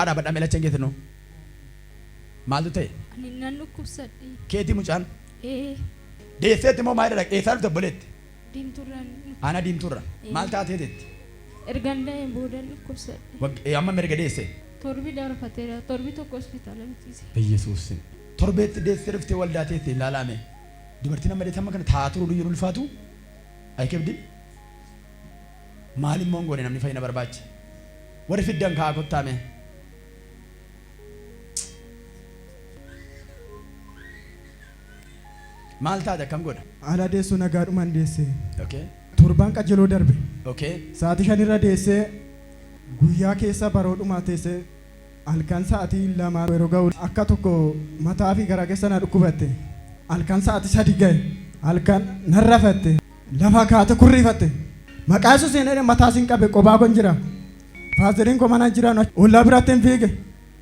Kaa dhaabadhaa mee lachan keessanuu. Maaltu ta'e? Ani nan dhukkubsadhe. Keetii mucaan? Ee. Deesseetti moo maalirra dhaqxe? Eessaa dhufte obboleetti? Diimtuurraan dhufe. Aanaa Diimtuurra. Ee. Maal taateetetti? Ergan da'een boodan dhukkubsadhe. Amma erga deesse? Torbi darfateera. Torbi tokko hospitaala ciise. Beyyesuus sim. Torbeetti deessee dhuftee waldaa teesse ilaalaa mee. Dubartiin amma deesse amma kana taa'aa turuun iyyuu hin ulfaatu. Ayikebdi. Maal immoo hin goone namni fayyina barbaacha. Warri fiddan ka'aa kottaa mee. Maal taate akkam godha? Haala deessuu nagaadhumaan deesse. Okay. Torbaan qajeloo darbe. Okay. Sa'aatii shanirra deessee guyyaa keessa baroodhumaa teessee halkan sa'aatii 2 yeroo ga'u akka tokko mataa fi garaa keessa na dhukkubatte. Halkan sa'aatii 3 ga'e. Halkan nan rafatte. Lafa kaate kurriifatte. Maqaa Yesuusiin jedhee mataa siin qabe qobaa kon jira. Faazeriin koo mana hin jiran ollaa biratti hin fiige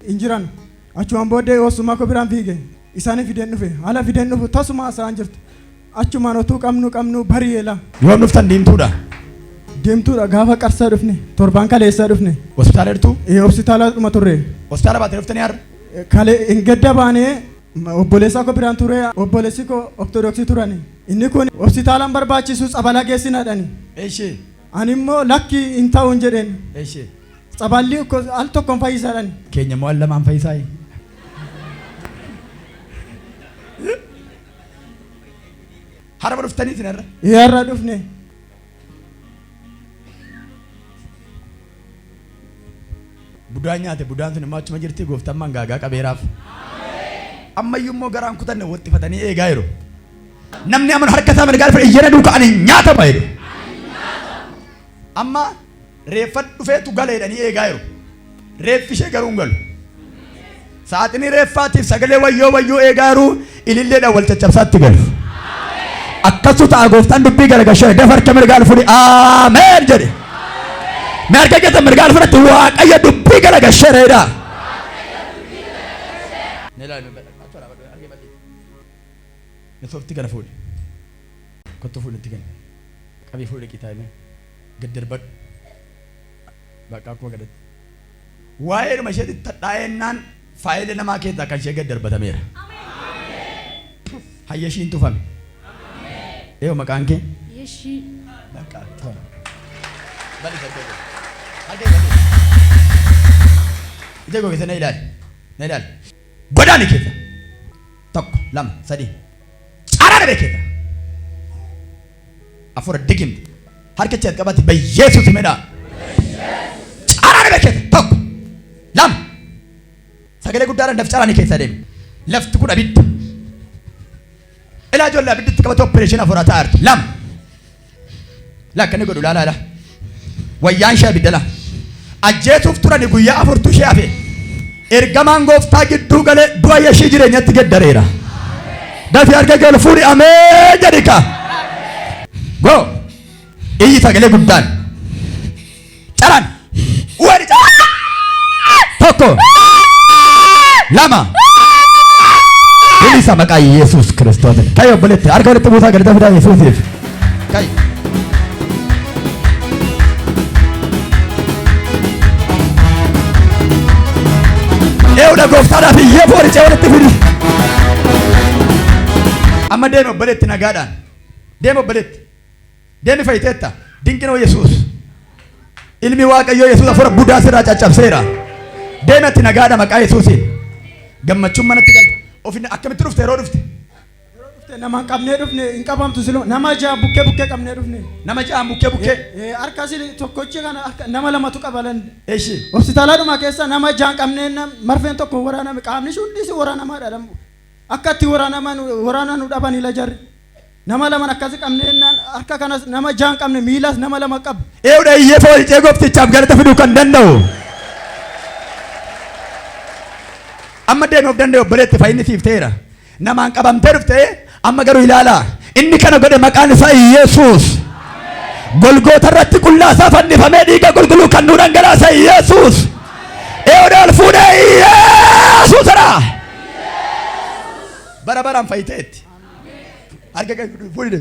hin jiran. Achumaan booddee oosummaa koo biraan fiige. Isaanii fideen dhufe. Haala fideen dhufu tasuma haasa'an jirtu. Achumaan otuu qabnu qabnu bari'eela. Yoom dhuftan diimtuudha? Diimtuudha gaafa qarsaa dhufne torbaan kaleessaa dhufne. Hospitaala jirtuu? Ee hospitaala dhuma turre. Hospitaala baatee dhuftanii har'a? Kale hin gadda baanee obboleessaa koo biraan ture obboleessi koo ortodoksii turani. Inni kun hospitaalaan barbaachisu tsabala geessina jedhani. Eshi. Ani immoo lakki hin ta'u hin jedheen. Eshi. Tsaballi al tokkon fayyisa jedhani. Keenya immoo al lamaan fayyisaayi. Har'a dhuftanii isin har'a. Ee har'a dhufne. Budaan nyaate budaan sun immoo achuma jirti gooftaan mangaagaa qabeeraaf. Ammayyuu immoo garaan kutanne waxxifatanii eegaa jiru. Namni amanu harka isaa mirgaa dhufe iyyana duuka ani nyaatama jedhu. Amma reeffa dhufeetu gala jedhanii eegaa jiru. Reeffi ishee garuu hin galu. Saaxinii reeffaatiif sagalee wayyoo wayyoo eegaa jiru ililleedhaan wal caccabsaatti galu. Akkasu ta'a gooftaan dubbii garagalchee dafa harka mirgaa fuudhi ameen jedhe. Mee harka keessan mirgaa fudhatti waaqayyo dubbii garagalcheera jedhaa. Soofti kana fuudhi. Kottu fuudhi itti kenni. Qabii fuudhi qitaa himee. Gad darbadhu. Bakka akkuma gadatti. Waa'eedhuma isheetti tadhaa'ennaan faayila namaa keessaa kan ishee gad darbatameera. Hayya ishiin tufame. Eeyo maqaan kee? Yeshii. Bakka tufame. Bal'isa harka kee. Harka kee bal'isi. Ija koo keessa na ilaali. Na ilaali. Godaani keessa. Tokko, lama, sadii. Caraa dhabe keessa. Afur digimti. Harka kee qabati bayyeesuus himedha. Caraa dhabe keessa. Tokko, lama. Sagalee guddaadhaan daf caraan keessa deemi. Lafti kun abidda. Ilaa ijoollee abiddi itti qabate opereeshinii afuraa ta'aa jirti. Lama. Laa akka inni godhu ilaalaa ilaa. Wayyaan ishee abidda laa. Ajjeesuuf turani guyyaa afurtu ishee hafe. Ergamaan gooftaa gidduu galee du'a yeshii jireenyatti geddareera. Dafii harka kee ol fuudhi ameen jedhi kaa. Go. Iyyi sagalee guddaan. Caraan. Wari caraan. Tokko. Lama. Bilisa maqaa Yesuus Kiristoos. Kai obboleetti harka walitti buusaa galata fidaa Yesuusiif. Kai. Eewudha gooftaadhaaf iyyee fooricee walitti fidi. Amma deemi obboleetti nagaadhaan. Deemi obboleetti. Deemi fayyiteetta. Dinqinoo Yesuus. Ilmi Waaqayyoo Yesuus hafuura budaa sirraa caccabseera. Deemi ati nagaadha maqaa Yesuusiin. Gammachuun manatti galte. Ofin akkamitti dhufte yeroo dhufte? Yeroo dhufte nama hin qabnee dhufne hin qabamtu siluma nama ja'a bukkee bukkee qabnee dhufne. Nama ja'aan bukkee bukkee. Harka sili tokkochi kana harka nama lamatu qabalan. Eshi. Hospitaalaadhuma keessa nama ja'an qabnee marfeen tokko waraaname qaamni hundi si waraanamaadha. Akka itti waraanaman waraana nu dhaban ila jarri. Nama laman akkasi qabne jennaan harka kanas nama jaan qabne miilas nama lama qaba. Eewudha iyyee fooricee gooftichaaf galata fiduu kan danda'u. Amma deemi of danda'e obboleetti fayyinni siif ta'eera. Namaan qabamtee dhufte amma garuu ilaalaa. Inni kana godhe maqaan isaa Yesuus. Golgoota irratti qullaa isaa fannifamee dhiiga qulqulluu kan nuu dhangalaase Yesuus. Eewudha ol fuudhee Yesuusidha. Bara baraan fayyiteetti. Harka kee fuudhi.